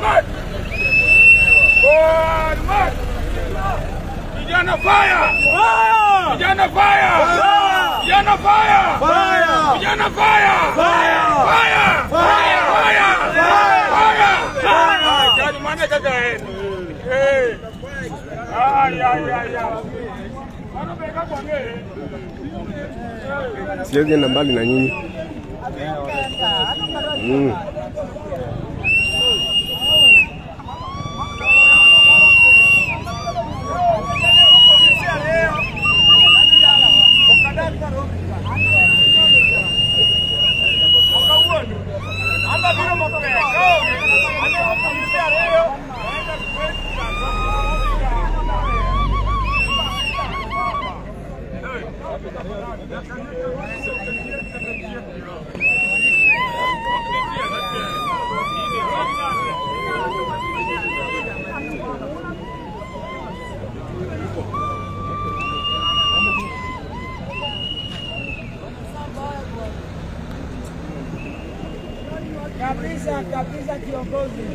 March! Forward march! Vijana fire! Fire! Vijana fire! Fire! Vijana fire! Fire! Vijana fire! Fire! Fire! Fire! Fire! Fire! Fire! Jadi mana kaka eh? Eh. Ay ay ay ay. Siwezi enda mbali na nyinyi. Kabisa kabisa kiongozi.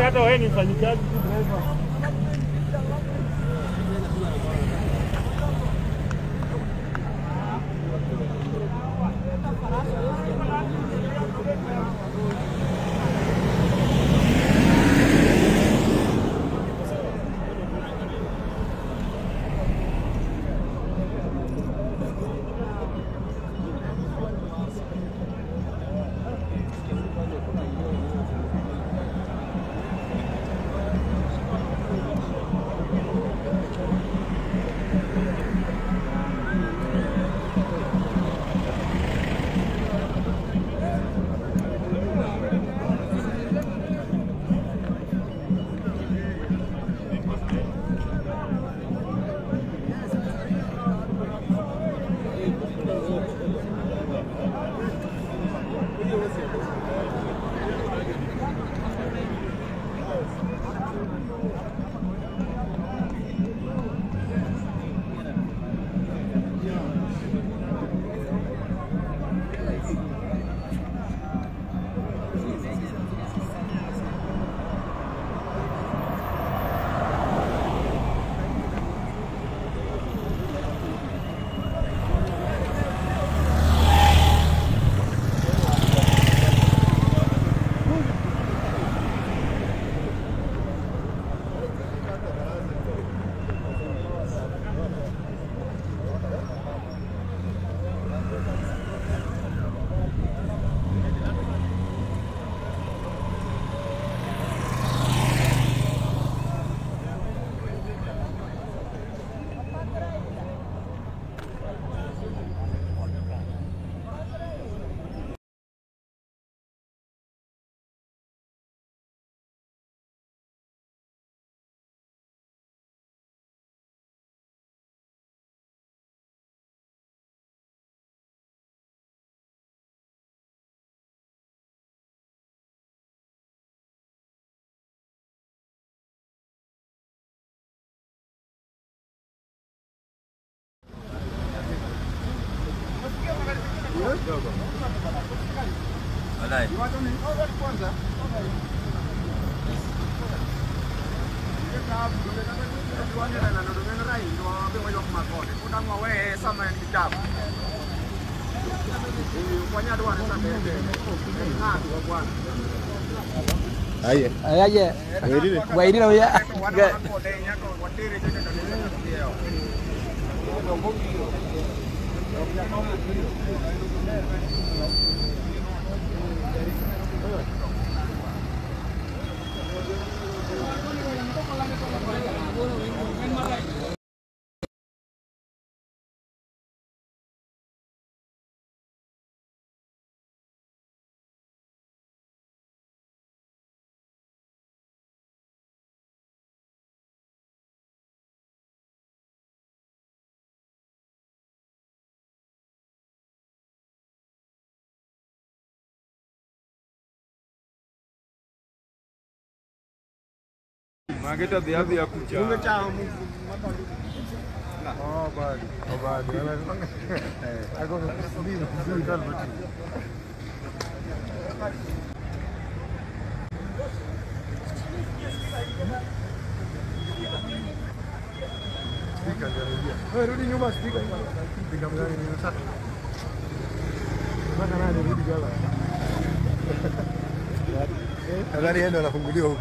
Hata wewe ni mfanyikazi tu driver. Kidogo. Walai. Aye. Aye. Wairire oya. Mageta dhiadhi ya kucha. Oh, bali. Oh, bali. Ako mbili kalbati. Speaker ndio. Wewe rudi nyuma speaker. Speaker mgani ni sasa? Mpaka nani rudi gala. Nadhani yeye ndo anafunguliwa huko.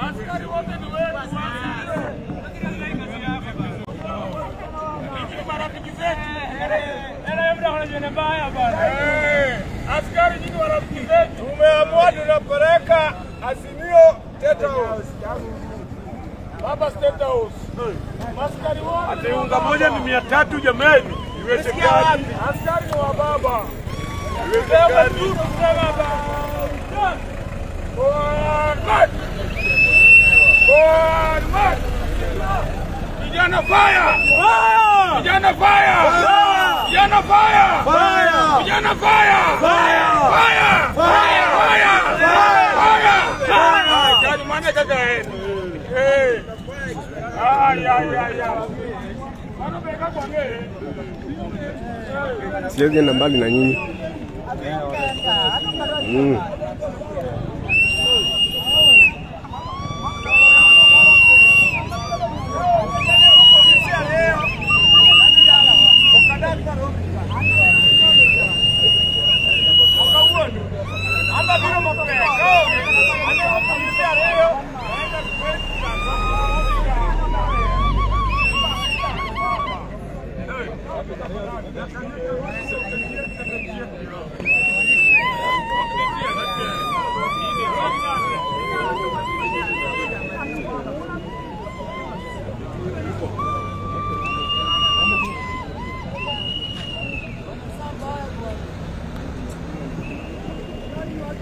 Askari wote ni wetu. Marafiki zetu. Askari nyinyi marafiki zetu. Tumeamua tunapeleka Azimio State House. Baba State House. Askari wote. Ati unga moja ni 300 jamani. Iwezekani. Askari ni wa baba. Iwezekani. Vijana fire! Vijana fire! Vijana fire! Vijana fire! Fire! Fire! Fire! Fire! Kani maana kaka eh. Ay ay ay ay. Mano beka kwa ngere. Siwezi enda mbali na nyinyi.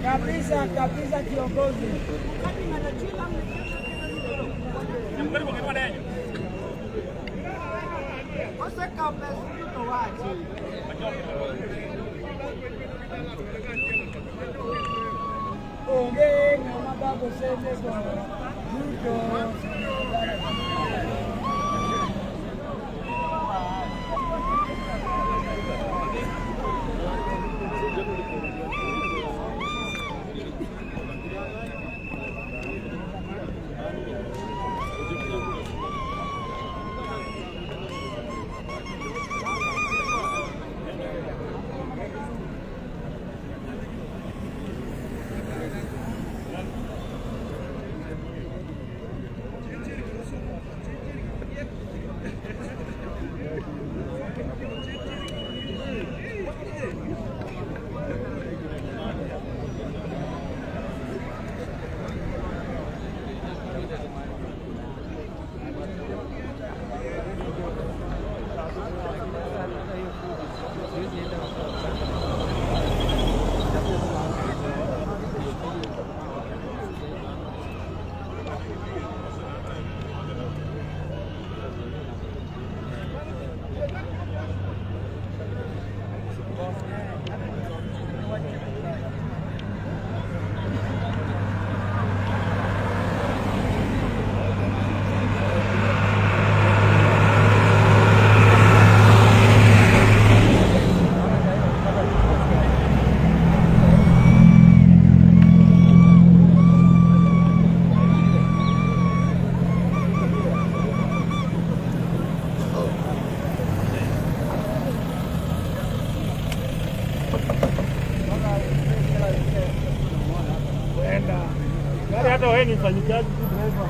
Kabisa kabisa kiongozi. Onge ngama babo sende kwa Ruto. Gari hata wewe ni mfanyikazi tu driver.